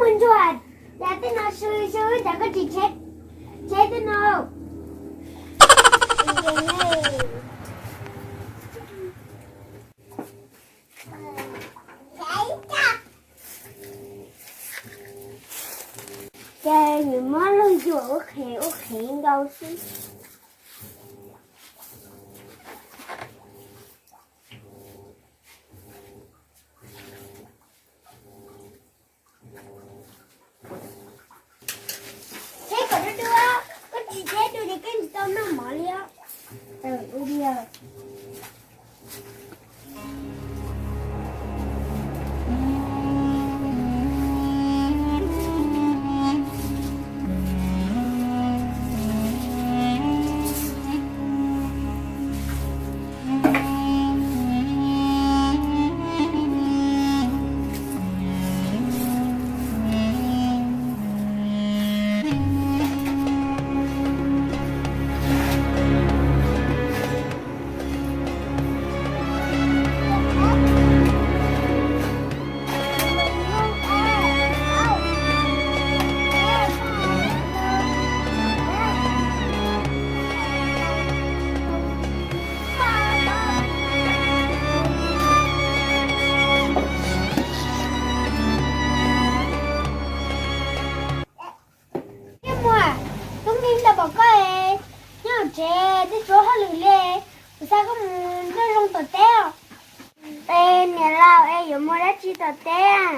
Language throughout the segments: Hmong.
Ntsuag, cas tej no su su cas koj tsis tseb, tseb tej no. Ces nws muab luag yuam ua qhev ua qhev nkaus xwb. Tseb kom dua dua, koj tsis tseb dua ces koj tsis tau noj mov li os. Niam muam, tub nkeeg ntawm pom koj nyob hauv tsev twb tsis ua hauj lwm li, kuv xa koj mus noj zoo tom teb os. Es niam laus, es yuav mus dab tsi tom teb?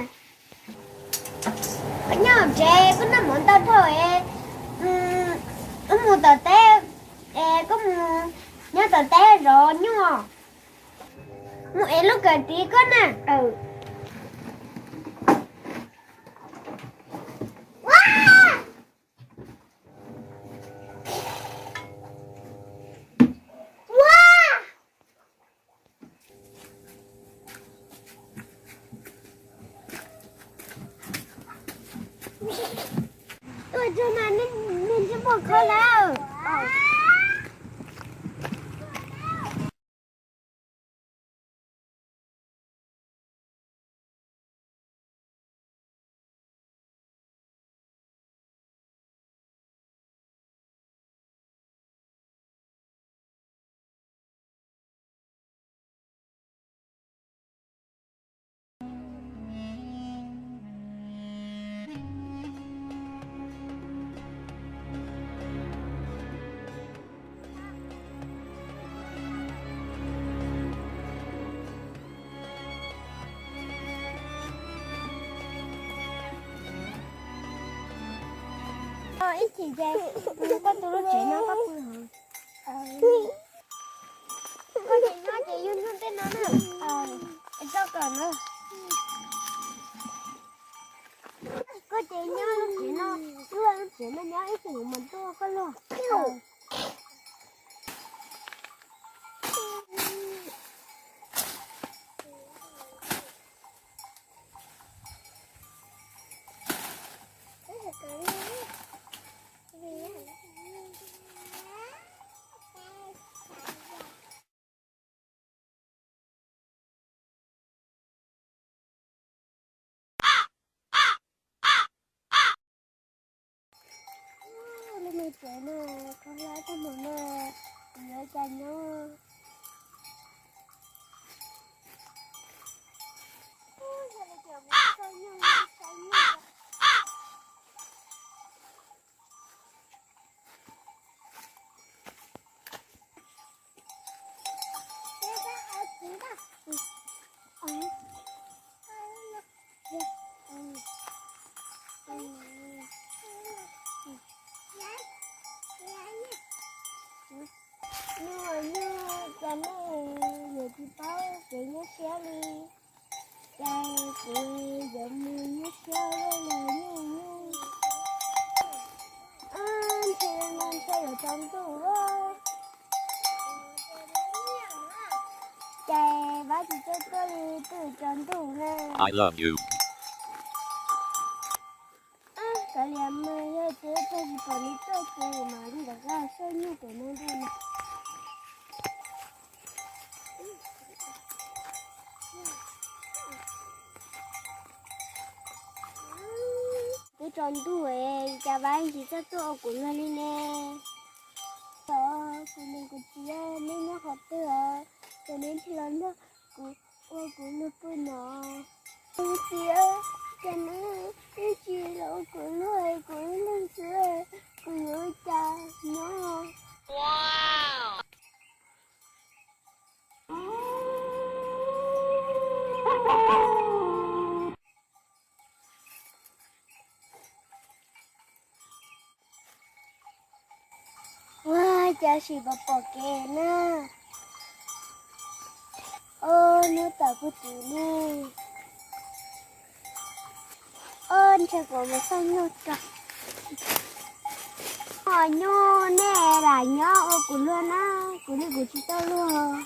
Koj nyob hauv tsev koj noj mov ntau dhau es, wb mus tom teb, es koj mus nyob tom teb zov nyuj, mus ev lub kawm tiv koj na. Tuaj txog no nej tsis muaj khoom lawm. Ib chim ces koj tu lub tsev no koj pw hauv. Koj ces nyob ces yug ntsuag tej no na. Tso kawm na. Koj ces nyob lub tsev no, lub tsev no nyob ib chim kuv mam tuaj koj luag. Lub me tsev no kho hlab tag mus no, kuv yuav cas nyob. Yog li ces kuv tso nyuj saib nyuj. Nyuj, nyuj, cas nej yuav tsis paub kev nyuaj siab li. Cas kuv yuav mus nyuaj siab ua luag nyuj nyuj. Ntshe no ntshe yuav tsaus ntuj. Ces pab tsis txawj tuaj li twb tsaus ntuj na. Kav liam mas yog tias tsis pom nws tuaj ces kuv mam li rov qab saib nyuj pem no dua na. Tsaus ntuj es cas Pab tsis txawj tuaj ua kuv luag li ne? Kuv niam kuv txiv, neb nyob qhov twg os? Ces neb thiaj los nrog kuv ua kuv luag pw no. Kuv txiv, cas neb tsis los ua kuv luag, kuv ib leeg xwb, kuv yuav ua cas nyob? Ua cas sim pom pom kev na. Ob hnub tawm kuv txiv ne. Ob ntshe kuv mus xauj nyuj rau. Ho nyuj, nej lam nyob ua kuv luag na, kuv li kuv tsis tau luag.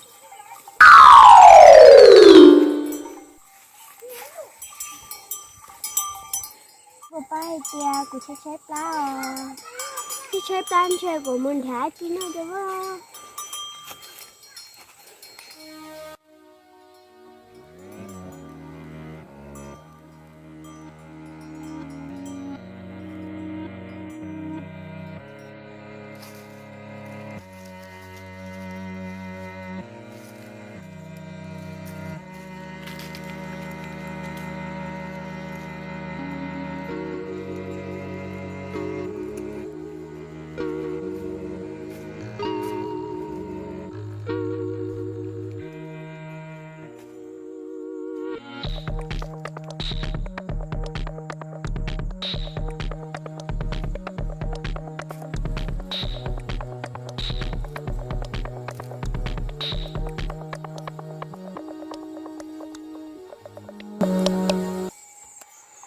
Kuv pab hais tias kuv tshaib tshaib plab os. Tshaib tshaib plab ntshe kuv mus nrhiav tib neeg rau.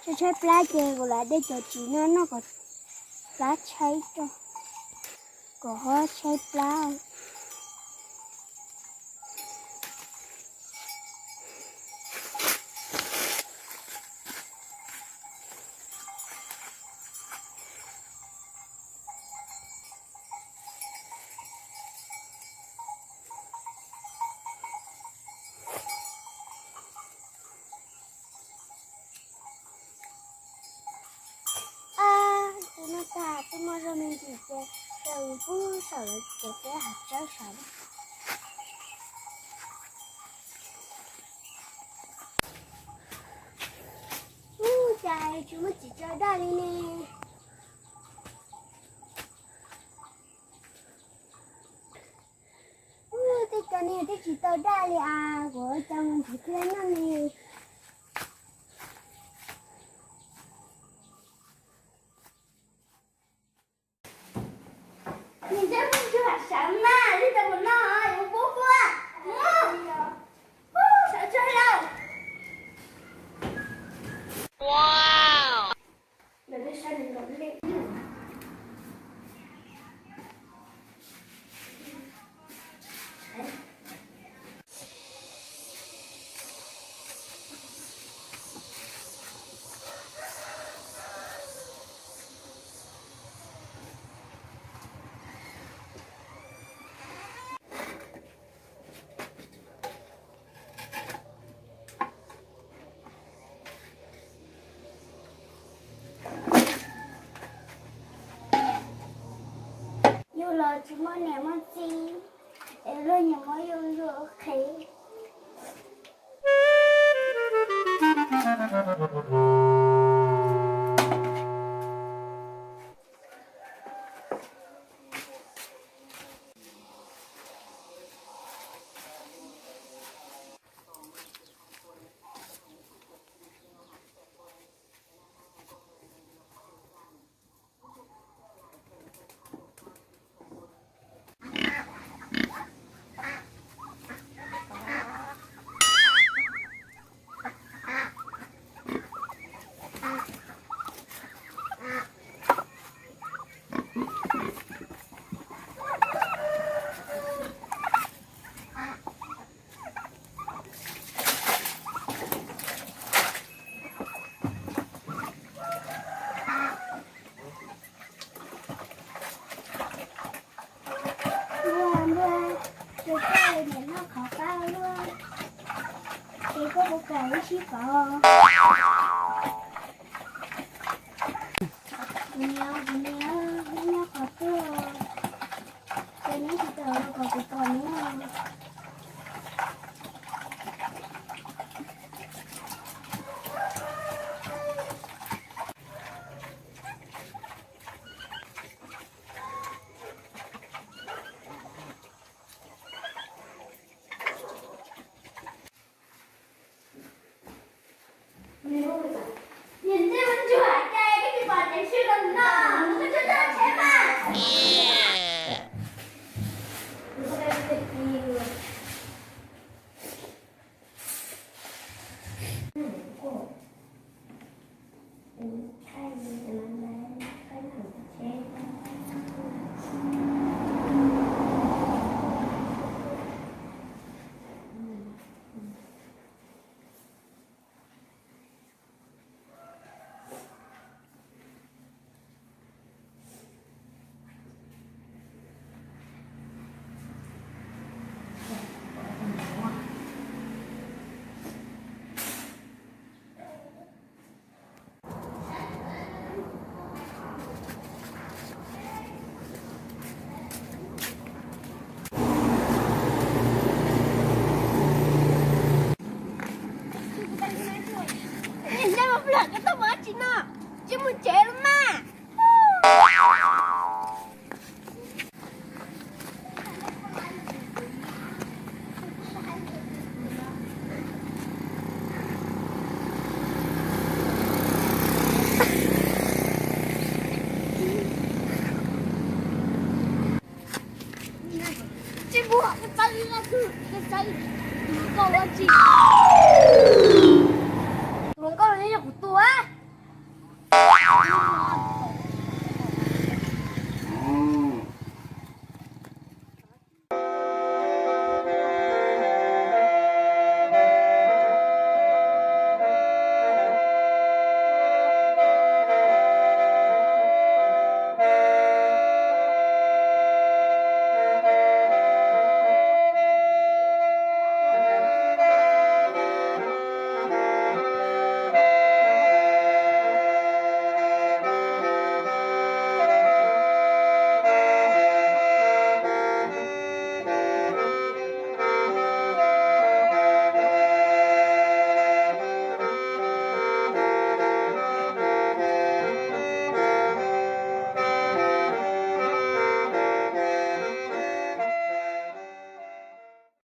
Tshaib tshaib plab ces kuv lam de cov txiv no noj kom plab tshaib rau, kom ho tshaib plab. Ab, twb noj tag twb muaj zog me ntsis ces, ces kuv pub saum lawv cov teb hav tsawb saud. Ub, cas tsis muaj txiv tso daj li ne. Ub, tej cov niag twb tsis tau daj li as, kuv coj mus nrhiav thiab noj ne. Nws ntsej muag ntsuag sawv mas, li tau mus noj yuav pub pub. Mus, pub sawv tsuag lawm. Yus los tsis muaj niam muaj txiv, es luag nyiam muab yus luag qhev. Luag, luag, ces koj niam noj qhov qab luag, ces koj puas kam wb sib pauv? Koj ua tsi? Tus hluas nkauj no yog kuv tus a.